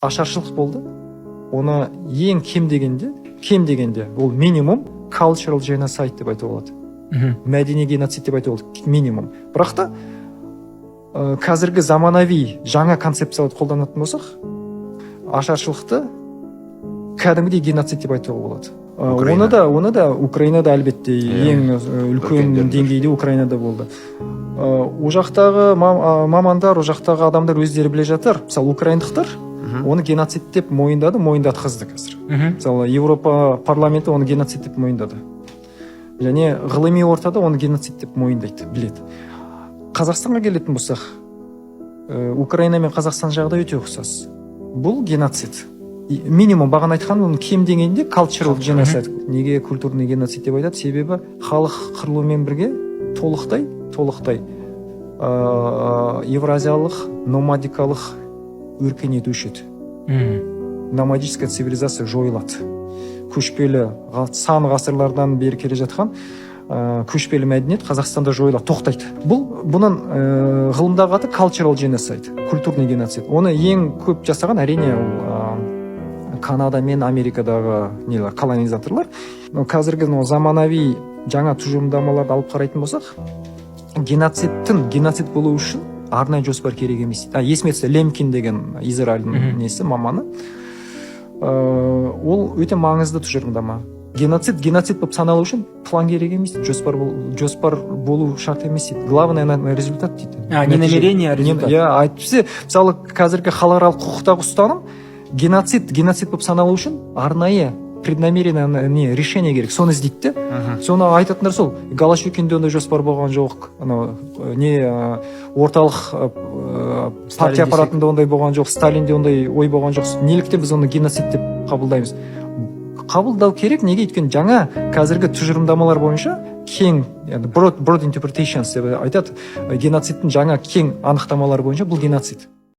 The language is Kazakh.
Ашаршылық болды. Оны ең кем дегенде ол минимум cultural genocide деп айтуға болады, мәдени геноцид деп айтуға болады минимум. Бірақ та қазіргі заманауи жаңа концепцияларды қолданатын болсақ, ашаршылықты кәдімгідей геноцид деп айтуға болады. Украина. Оны да Украинада, әлбетте, ең үлкен Үлкендердің. деңгейде Украинада болды. Ол жақтағы мамандар, ол жақтағы адамдар өздері біле жатыр. Мысалы, украиндықтар оны геноцид деп мойындады, мойындатқызды қазір. Мысалы, Еуропа парламенті оны геноцид деп мойындады және ғылыми ортада оны геноцид деп мойындайды, біледі. Қазақстанға келетін болсақ, Украина мен Қазақстан жағдайы өте ұқсас. Бұл геноцид. И минимум, бағана айтқаным, кем дегенде cultural genocide. Неге культурный геноцид деп айтады? Себебі халық қырылумен бірге толықтай евразиялық номадикалық өркениет өшеді. Номадическая цивилизация жойылады. Көшпелі сан ғасырлардан бері келе жатқан көшпелі мәдениет Қазақстанда жойылады, тоқтайды. Бұның ғылымдағы аты cultural genocide, культурный геноцид. Оны ең көп жасаған, әрине, ол Канада мен Америкадағы нелер, колонизаторлар. Но қазіргі мынау заманауи жаңа тұжырымдамаларды алып қарайтын болсақ, геноцидтің геноцид болу үшін арнайы жоспар керек емес дейді. Есіме түсті, Лемкин деген Израильдің несі, маманы. Ол өте маңызды тұжырымдама. Геноцид геноцид болып саналу үшін план керек емес дейді, жоспар болу шарт емес дейді. Главное на результат дейді. А, не Нәтиже. намерение, а результат. Иә, әйтпесе, мысалы, қазіргі халықаралық құқықтағы ұстаным: геноцид геноцид болып саналу үшін арнайы преднамеренно не решение керек, соны іздейді де. Соны айтатындар сол: Голощекинде ондай жоспар болған жоқ, анау не орталық партия Сталин. аппаратында ондай болған жоқ, Сталинде ондай ой болған жоқ. Неліктен біз оны геноцид деп қабылдаймыз? Қабылдау керек. Неге? Өйткені жаңа қазіргі тұжырымдамалар бойынша, кең, яғни broad interpretations деп айтады, геноцидтің жаңа кең анықтамалары бойынша бұл геноцид.